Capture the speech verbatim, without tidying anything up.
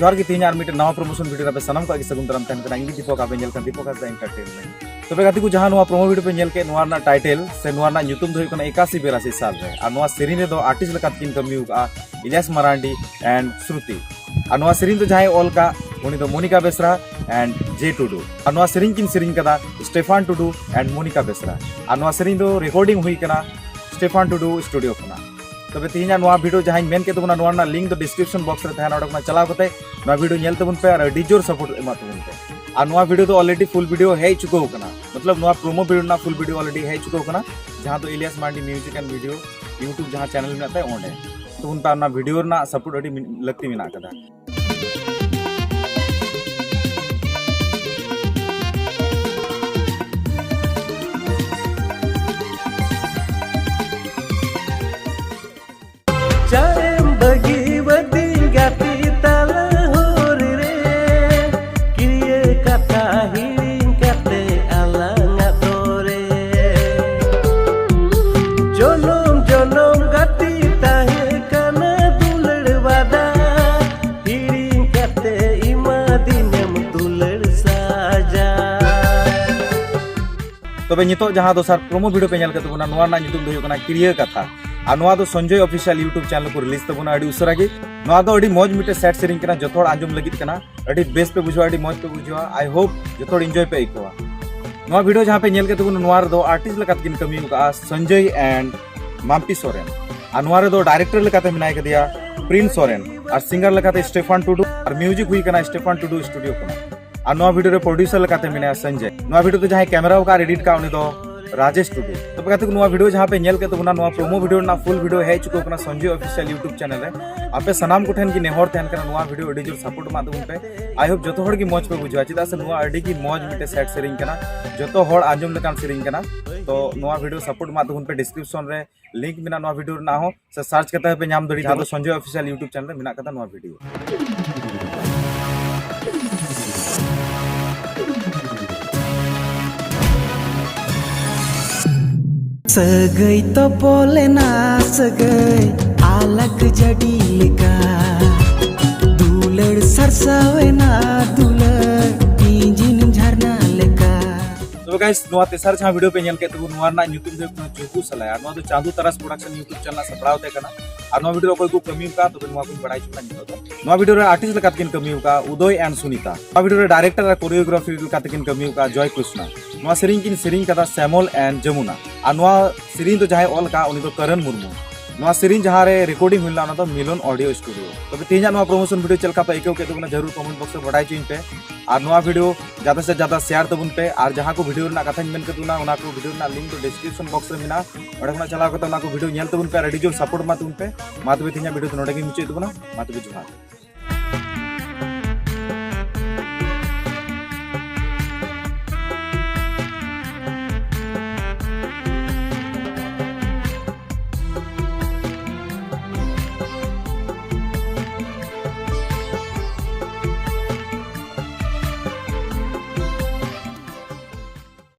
ᱡᱚᱦᱟᱨ ᱜᱮ, ᱛᱮᱦᱮᱧ ᱟᱨ ᱢᱤᱫᱴᱮᱱ ᱱᱟᱣᱟ ᱯᱨᱚᱢᱳᱥᱚᱱ ᱵᱷᱤᱰᱤᱭᱳ ᱨᱮ ᱟᱯᱮ ᱥᱟᱱᱟᱢ ᱠᱚᱣᱟᱜ ᱜᱮ ᱥᱟᱹᱜᱩᱱ ᱫᱟᱨᱟᱢ ᱛᱟᱦᱮᱱ ᱠᱟᱱᱟ᱾ ᱤᱧ ᱜᱮ ᱫᱤᱯᱚᱠ, ᱟᱯᱮ ᱧᱮᱞ ᱠᱟᱱ ᱫᱤᱯᱚᱠ ᱦᱟᱸᱥᱫᱟ ᱮᱱᱴᱟᱨᱴᱮᱱᱢᱮᱱᱴ᱾ ᱛᱚᱵᱮ ᱜᱟᱛᱮ ᱠᱚ, ᱡᱟᱦᱟᱸ ᱱᱚᱣᱟ ᱯᱨᱚᱢᱳ ᱵᱷᱤᱰᱤᱭᱳ ᱯᱮ ᱧᱮᱞ ᱠᱮᱫ, ᱱᱚᱣᱟ ᱨᱮᱱᱟᱜ ᱴᱟᱭᱴᱮᱞ ᱥᱮ ᱱᱚᱣᱟ ᱨᱮᱱᱟᱜ ᱧᱩᱛᱩᱢ ᱫᱚ ᱦᱩᱭᱩᱜ ᱠᱟᱱᱟ ᱮᱠᱟᱥᱤ ᱵᱮᱨᱟᱥᱤ ᱥᱟᱞ ᱨᱮ᱾ ᱟᱨ ᱱᱚᱣᱟ ᱥᱮᱨᱮᱧ ᱨᱮᱫᱚ ᱟᱨᱴᱤᱥᱴ ᱞᱮᱠᱟᱛᱮ ᱠᱤᱱ ᱠᱟᱹᱢᱤ ᱟᱠᱟᱫᱼᱟ ᱤᱞᱤᱭᱟᱥ ᱢᱟᱨᱟᱱᱰᱤ and ᱥᱨᱩᱛᱤ᱾ ᱟᱨ ᱱᱚᱣᱟ ᱥᱮᱨᱮᱧ ᱫᱚ ᱡᱟᱦᱟᱸᱭ ᱚᱞ ᱠᱟᱜ, ᱩᱱᱤ ᱫᱚ ᱢᱚᱱᱤᱠᱟ ᱵᱮᱥᱨᱟ and ᱡᱮ ᱴᱩᱰᱩ᱾ ᱟᱨ ᱱᱚᱣᱟ ᱥᱮᱨᱮᱧ ᱠᱤᱱ ᱥᱮᱨᱮᱧ ᱠᱟᱫᱟ ᱥᱴᱮᱯᱷᱟᱱ ᱴᱩᱰᱩ and ᱢᱚᱱᱤᱠᱟ ᱵᱮᱥᱨᱟ᱾ ᱟᱨ ᱱᱚᱣᱟ ᱥᱮᱨᱮᱧ ᱫᱚ ᱨᱮᱠᱚᱨᱰᱤᱝ ᱦᱩᱭ ᱠᱟᱱᱟ ᱥᱴᱮᱯᱷᱟᱱ ᱴᱩᱰᱩ ᱥᱴᱩᱰᱤᱭᱳ ᱠᱷᱚᱱᱟᱜ᱾ ᱛᱚᱵᱮ ᱛᱮᱦᱮᱧᱟᱜ ᱱᱚᱣᱟ ᱵᱷᱤᱰᱤᱭᱳ ᱡᱟᱦᱟᱸᱧ ᱢᱮᱱ ᱠᱮᱫ ᱛᱟᱵᱚᱱᱟ, ᱱᱚᱣᱟ ᱨᱮᱱᱟᱜ ᱞᱤᱝᱠ ᱫᱚ ᱰᱤᱥᱠᱨᱤᱯᱥᱚᱱ ᱵᱚᱠᱥ ᱨᱮ ᱛᱟᱦᱮᱱᱟ, ᱚᱸᱰᱮ ᱠᱷᱚᱱᱟᱜ ᱪᱟᱞᱟᱣ ᱠᱟᱛᱮ ᱱᱚᱣᱟ ᱵᱷᱤᱰᱤᱭᱳ ᱧᱮᱞ ᱛᱟᱵᱚᱱ ᱯᱮ ᱟᱨ ᱟᱹᱰᱤ ᱡᱳᱨ ᱥᱟᱯᱳᱨᱴ ᱮᱢᱟ ᱛᱟᱵᱚᱱ ᱯᱮ᱾ ᱟᱨ ᱱᱚᱣᱟ ᱵᱷᱤᱰᱤᱭᱳ ᱫᱚ ᱚᱞᱨᱮᱰᱤ ᱯᱷᱩᱞ ᱵᱷᱤᱰᱤᱭᱳ ᱦᱮᱡ ᱪᱩᱠᱟᱹᱣ ᱠᱟᱱᱟ, ᱢᱚᱛᱞᱚᱵ ᱱᱚᱣᱟ ᱯᱨᱳᱢᱳ ᱵᱷᱤᱰᱤᱭᱳ ᱨᱮᱱᱟᱜ ᱯᱷᱩᱞ ᱵᱷᱤᱰᱤᱭᱳ ᱚᱞᱨᱮᱰᱤ ᱦᱮᱡ ᱪᱩᱠᱟᱹᱣ ᱠᱟᱱᱟ, ᱡᱟᱦᱟᱸ ᱫᱚ Ilyas Marandi music and video YouTube ᱡᱟᱦᱟᱸ ᱪᱮᱱᱮᱞ ᱢᱮᱱᱟᱜ ᱛᱟᱭ, ᱚᱸᱰᱮ᱾ ᱛᱚ ᱚᱱᱠᱟ ᱚᱱᱟ ᱵᱷᱤᱰᱤᱭᱳ ᱨᱮᱱᱟᱜ ᱥᱟᱯᱳᱨᱴ ᱟᱹᱰᱤ ᱢᱤ-, ᱞᱟᱹᱠᱛᱤ ᱢᱮᱱᱟᱜ ᱟᱠᱟᱫᱟ᱾ ᱪᱟᱨᱮᱢ ᱵᱟᱹᱜᱤ ᱵᱟᱹᱛᱤᱧ ᱜᱟᱛᱮ ᱛᱟᱞᱟ ᱦᱚᱨ ᱨᱮ, ᱠᱤᱨᱤᱭᱟᱹ ᱠᱟᱛᱷᱟ ᱦᱤᱲᱤᱧ ᱠᱟᱛᱮ ᱟᱞᱟᱝᱟᱜ ᱫᱚᱨᱮ᱾ ᱡᱚᱱᱚᱢ ᱡᱚᱱᱚᱢ ᱜᱟᱛᱮ ᱛᱟᱦᱮᱸ ᱠᱟᱱᱟ ᱫᱩᱞᱟᱹᱲ ᱵᱟᱫᱟ, ᱦᱤᱲᱤᱧ ᱠᱟᱛᱮ ᱮᱢᱟ ᱫᱤᱱᱮᱢ ᱫᱩᱞᱟᱹᱲ ᱥᱟᱡᱟ᱾ ᱛᱚᱵᱮ ᱱᱤᱛᱚᱜ ᱡᱟᱦᱟᱸ ᱫᱚᱥᱟᱨ ᱯᱨᱳᱢᱳ ᱵᱷᱤᱰᱤᱭᱳ ᱯᱮ ᱧᱮᱞ ᱠᱮᱫ ᱛᱟᱵᱚᱱᱟ, ᱱᱚᱣᱟ ᱨᱮᱱᱟᱜ ᱧᱩᱛᱩᱢ ᱫᱚ ᱦᱩᱭᱩᱜ ᱠᱟᱱᱟ ᱠᱤᱨᱤᱭᱟᱹ ᱠᱟᱛᱷᱟ᱾ ᱟᱨ ᱱᱚᱣᱟ ᱫᱚ ᱥᱚᱧᱡᱚᱭ ᱚᱯᱷᱤᱥᱤᱭᱟᱞ ᱭᱩᱴᱩᱵᱽ ᱪᱮᱱᱮᱞ ᱠᱚ ᱨᱤᱞᱤᱡᱽ ᱛᱟᱵᱚᱱᱟ ᱟᱹᱰᱤ ᱩᱥᱟᱹᱨᱟ ᱜᱮ᱾ ᱱᱚᱣᱟ ᱫᱚ ᱟᱹᱰᱤ ᱢᱚᱡᱽ ᱢᱤᱫᱴᱮᱡ ᱥᱮᱴ ᱥᱮᱨᱮᱧ ᱠᱟᱱᱟ, ᱡᱚᱛᱚ ᱦᱚᱲ ᱟᱸᱡᱚᱢ ᱞᱟᱹᱜᱤᱫ ᱠᱟᱱᱟ᱾ ᱟᱹᱰᱤ ᱵᱮᱥ ᱯᱮ ᱵᱩᱡᱷᱟᱹᱣᱟ, ᱟᱹᱰᱤ ᱢᱚᱡᱽ ᱯᱮ ᱵᱩᱡᱷᱟᱹᱣᱟ᱾ I hope ᱡᱚᱛᱚ ᱦᱚᱲ ᱤᱱᱡᱚᱭ ᱯᱮ ᱟᱹᱭᱠᱟᱹᱣᱟ᱾ ᱱᱚᱣᱟ ᱵᱷᱤᱰᱤᱭᱳ ᱡᱟᱦᱟᱸ ᱯᱮ ᱧᱮᱞ ᱠᱮᱫ ᱛᱟᱵᱚᱱᱟ, ᱱᱚᱣᱟ ᱨᱮᱫᱚ ᱟᱨᱴᱤᱥᱴ ᱞᱮᱠᱟᱛᱮ ᱠᱤᱱ ᱠᱟᱹᱢᱤ ᱟᱠᱟᱫᱼᱟ ᱥᱚᱧᱡᱚᱭ and ᱢᱟᱢᱯᱤ ᱥᱚᱨᱮᱱ᱾ ᱟᱨ ᱱᱚᱣᱟ ᱨᱮᱫᱚ ᱰᱟᱭᱨᱮᱠᱴᱚᱨ ᱞᱮᱠᱟᱛᱮ ᱢᱮᱱᱟᱭ ᱠᱟᱫᱮᱭᱟ ᱯᱨᱤᱱᱥ ᱥᱚᱨᱮᱱ, ᱟᱨ ᱥᱤᱝᱜᱟᱨ ᱞᱮᱠᱟᱛᱮ ᱥᱴᱮᱯᱷᱟᱱ ᱴᱩᱰᱩ, ᱟᱨ ᱢᱤᱭᱩᱡᱤᱠ ᱦᱩᱭ ᱠᱟᱱᱟ ᱥᱴᱮᱯᱷᱟᱱ ᱴᱩᱰᱩ ᱥᱴᱩᱰᱤᱭᱳ ᱠᱷᱚᱱᱟᱜ᱾ ᱟᱨ ᱱᱚᱣᱟ ᱵᱷᱤᱰᱤᱭᱳ ᱨᱮ ᱯᱨᱚᱰᱭᱩᱥᱟᱨ ᱞᱮᱠᱟᱛᱮ ᱢᱮᱱᱟᱭᱟ ᱥᱚᱧᱡᱚᱭ᱾ ᱱᱚᱣᱟ ᱵᱷᱤᱰᱤᱭᱳ ᱫᱚ ᱡᱟᱦᱟᱸᱭ ᱠᱮᱢᱮᱨᱟ ᱟᱠᱟᱫ ᱟᱨ ᱮᱰᱤᱴ ᱠᱟᱜ, ᱩᱱᱤ ᱫᱚ ᱨᱟᱡᱮᱥ ᱴᱩᱰᱩ᱾ ᱛᱚᱵᱮ ᱜᱟᱛᱮ ᱠᱚ, ᱱᱚᱣᱟ ᱵᱷᱤᱰᱤᱭᱳ ᱡᱟᱦᱟᱸ ᱯᱮ ᱧᱮᱞ ᱠᱮᱫ ᱛᱟᱵᱚᱱᱟ, ᱱᱚᱣᱟ ᱯᱨᱳᱢᱳ ᱵᱷᱤᱰᱤᱭᱳ ᱨᱮᱱᱟᱜ ᱯᱷᱩᱞ ᱵᱷᱤᱰᱤᱭᱳ ᱦᱮᱡ ᱪᱩᱠᱟᱹᱣ ᱠᱟᱱᱟ ᱥᱚᱧᱡᱚᱭ ᱚᱯᱷᱤᱥᱤᱭᱟᱞ ᱭᱩᱴᱩᱵᱽ ᱪᱮᱱᱮᱞ ᱨᱮ᱾ ᱟᱯᱮ ᱥᱟᱱᱟᱢ ᱠᱚᱴᱷᱮᱱ ᱜᱮ ᱱᱮᱦᱚᱨ ᱛᱟᱦᱮᱱ ᱠᱟᱱᱟ, ᱱᱚᱣᱟ ᱵᱷᱤᱰᱤᱭᱳ ᱟᱹᱰᱤ ᱡᱳᱨ ᱥᱟᱯᱳᱨᱴ ᱮᱢᱟ ᱛᱟᱵᱚᱱ ᱯᱮ᱾ I hope ᱡᱚᱛᱚ ᱦᱚᱲ ᱜᱮ ᱢᱚᱡᱽ ᱯᱮ ᱵᱩᱡᱷᱟᱹᱣᱟ, ᱪᱮᱫᱟᱜ ᱥᱮ ᱱᱚᱣᱟ ᱟᱹᱰᱤ ᱜᱮ ᱢᱚᱡᱽ ᱢᱤᱫᱴᱮᱡ ᱥᱮᱴ ᱥᱮᱨᱮᱧ ᱠᱟᱱᱟ, ᱡᱚᱛᱚ ᱦᱚᱲ ᱟᱸᱡᱚᱢ ᱞᱮᱠᱟᱱ ᱥᱮᱨᱮᱧ ᱠᱟᱱᱟ᱾ ᱛᱚ ᱱᱚᱣᱟ ᱵᱷᱤᱰᱤᱭᱳ ᱥᱟᱯᱳᱨᱴ ᱮᱢᱟ ᱛᱟᱵᱚᱱ ᱯᱮ, ᱰᱤᱥᱠᱨᱤᱯᱥᱚᱱ ᱨᱮ ᱞᱤᱝᱠ ᱢᱮᱱᱟᱜᱼᱟ ᱱᱚᱣᱟ ᱵᱷᱤᱰᱤᱭᱳ ᱨᱮᱱᱟᱜ ᱦᱚᱸ, ᱥᱮ ᱥᱟᱨᱪ ᱠᱟᱛᱮ ᱦᱚᱸᱯᱮ ᱧᱟᱢ ᱫᱟᱲᱮᱭᱟᱜᱼᱟ᱾ ᱡᱟᱦᱟᱸ ᱫᱚ ᱥᱚᱧᱡᱚᱭ ᱚᱯᱷᱤᱥᱤᱭᱟᱞ ᱭᱩᱴᱩᱵᱽ ᱪᱮᱱᱮᱞ ᱨᱮ ᱢᱮᱱᱟᱜ ᱠᱟᱫᱟ ᱱᱚᱣᱟ ᱵᱷᱤᱰᱤᱭᱳ᱾ ᱥᱟᱹᱜᱟᱹᱭ ᱛᱚᱯᱚᱞᱮᱱᱟ ᱥᱟᱹᱜᱟᱹᱭ ᱟᱞᱟᱠ ᱡᱟᱹᱰᱤ ᱞᱮᱠᱟ, ᱫᱩᱞᱟᱹᱲ ᱥᱟᱣᱮᱱᱟ ᱫᱩᱞᱟᱹᱲ ᱤᱧᱡᱤᱱ ᱡᱷᱟᱨᱱᱟ ᱞᱮᱠᱟ᱾ ᱛᱚᱵᱮ ᱜᱟᱭᱥ, ᱱᱚᱣᱟ ᱛᱮᱥᱟᱨ ᱡᱟᱦᱟᱸ ᱵᱷᱤᱰᱤᱭᱳ ᱯᱮ ᱧᱮᱞ ᱠᱮᱫ ᱛᱟᱵᱚᱱ, ᱱᱚᱣᱟ ᱨᱮᱱᱟᱜ ᱧᱩᱛᱩᱢ ᱫᱚ ᱦᱩᱭᱩᱜ ᱠᱟᱱᱟ ᱪᱩᱠᱩ ᱥᱟᱞᱟᱭ, ᱟᱨ ᱱᱚᱣᱟ ᱫᱚ ᱪᱟᱸᱫᱩ ᱛᱟᱨᱟᱥ ᱯᱨᱚᱰᱟᱠᱥᱚᱱ ᱧᱩᱛᱩᱢ ᱪᱮᱱᱮᱞ ᱨᱮᱱᱟᱜ ᱥᱟᱯᱲᱟᱣ ᱛᱮ ᱠᱟᱱᱟ᱾ ᱟᱨ ᱱᱚᱣᱟ ᱵᱷᱤᱰᱤᱭᱳ ᱨᱮ ᱚᱠᱚᱭ ᱠᱚ ᱠᱟᱹᱢᱤ ᱟᱠᱟᱫ, ᱛᱚᱵᱮ ᱱᱚᱣᱟ ᱠᱚᱧ ᱵᱟᱲᱟᱭ ᱦᱚᱪᱚ ᱠᱟᱱᱟ ᱱᱤᱛᱚᱜ ᱫᱚ᱾ ᱱᱚᱣᱟ ᱵᱷᱤᱰᱤᱭᱳ ᱨᱮ ᱟᱨᱴᱤᱥᱴ ᱞᱮᱠᱟᱛᱮ ᱠᱤᱱ ᱠᱟᱹᱢᱤ ᱟᱠᱟᱫ ᱩᱫᱚᱭ and ᱥᱩᱱᱤᱛᱟ᱾ ᱱᱚᱣᱟ ᱵᱷᱤᱰᱤᱭᱳ ᱨᱮ ᱰᱟᱭᱨᱮᱠᱴᱚᱨ ᱟᱨ ᱠᱳᱨᱤᱭᱳᱜᱨᱟᱯᱷᱤ ᱞᱮᱠᱟᱛᱮ ᱠᱤᱱ ᱠᱟᱹᱢᱤ ᱟᱠᱟᱫ ᱡᱚᱭ ᱠᱨᱤᱥᱱᱟ᱾ ᱱᱚᱣᱟ ᱥᱮᱨᱮᱧ ᱠᱤᱱ ᱥᱮᱨᱮᱧ ᱠᱟᱫᱟ ᱥᱮᱢᱚᱞ and ᱡᱚᱢᱩᱱᱟ᱾ ᱟᱨ ᱱᱚᱣᱟ ᱥᱮᱨᱮᱧ ᱫᱚ ᱡᱟᱦᱟᱸᱭ ᱚᱞ ᱟᱠᱟᱫ, ᱩᱱᱤ ᱫᱚ ᱠᱟᱨᱚᱱ ᱢᱩᱨᱢᱩ᱾ ᱱᱚᱣᱟ ᱥᱮᱨᱮᱧ ᱡᱟᱦᱟᱸ ᱨᱮ ᱨᱮᱠᱚᱨᱰᱤᱝ ᱦᱩᱭ ᱞᱮᱱᱟ, ᱚᱱᱟ ᱫᱚ ᱢᱤᱞᱚᱱ ᱚᱰᱤᱭᱳ ᱥᱴᱩᱰᱤᱭᱳ᱾ ᱛᱚᱵᱮ ᱛᱮᱦᱮᱧᱟᱜ ᱱᱚᱣᱟ ᱯᱨᱚᱢᱳᱥᱚᱱ ᱵᱷᱤᱰᱤᱭᱳ ᱪᱮᱫ ᱞᱮᱠᱟ ᱯᱮ ᱟᱹᱭᱠᱟᱹᱣ ᱠᱮᱫ ᱛᱟᱵᱚᱱᱟ, ᱡᱟᱹᱨᱩᱲ ᱠᱚᱢᱮᱱᱴ ᱵᱚᱠᱥ ᱨᱮ ᱵᱟᱰᱟᱭ ᱦᱚᱪᱚᱧ ᱯᱮ᱾ ᱟᱨ ᱱᱚᱣᱟ ᱵᱷᱤᱰᱤᱭᱳ ᱡᱟᱫᱟ ᱥᱮ ᱡᱟᱫᱟ ᱥᱮᱭᱟᱨ ᱛᱟᱵᱚᱱ ᱯᱮ᱾ ᱟᱨ ᱡᱟᱦᱟᱸ ᱠᱚ ᱵᱷᱤᱰᱤᱭᱳ ᱨᱮᱱᱟᱜ ᱠᱟᱛᱷᱟᱧ ᱢᱮᱱ ᱠᱮᱫ ᱛᱟᱵᱚᱱᱟ, ᱚᱱᱟ ᱠᱚ ᱵᱷᱤᱰᱤᱭᱳ ᱨᱮᱱᱟᱜ ᱞᱤᱝᱠ ᱫᱚ ᱰᱤᱥᱠᱨᱤᱯᱥᱚᱱ ᱵᱚᱠᱥ ᱨᱮ ᱢᱮᱱᱟᱜᱼᱟ, ᱚᱸᱰᱮ ᱠᱷᱚᱱᱟᱜ ᱪᱟᱞᱟᱣ ᱠᱟᱛᱮ ᱚᱱᱟ ᱠᱚ ᱵᱷᱤᱰᱤᱭᱳ ᱧᱮᱞ ᱛᱟᱵᱚᱱ ᱯᱮ ᱟᱨ ᱟᱹᱰᱤ ᱡᱳᱨ ᱥᱟᱯᱳᱨᱴ ᱮᱢᱟ ᱛᱟᱵᱚᱱ ᱯᱮ᱾ ᱢᱟ ᱛᱚᱵᱮ ᱛᱮᱦᱮᱧᱟᱜ ᱵᱷᱤᱰᱤᱭᱳ ᱫᱚ ᱱᱚᱰᱮ ᱜᱮᱧ ᱢᱩᱪᱟᱹᱫ ᱛᱟᱵᱚᱱᱟ᱾ ᱢᱟ ᱛᱚᱵᱮ ᱡᱚᱦᱟᱨ᱾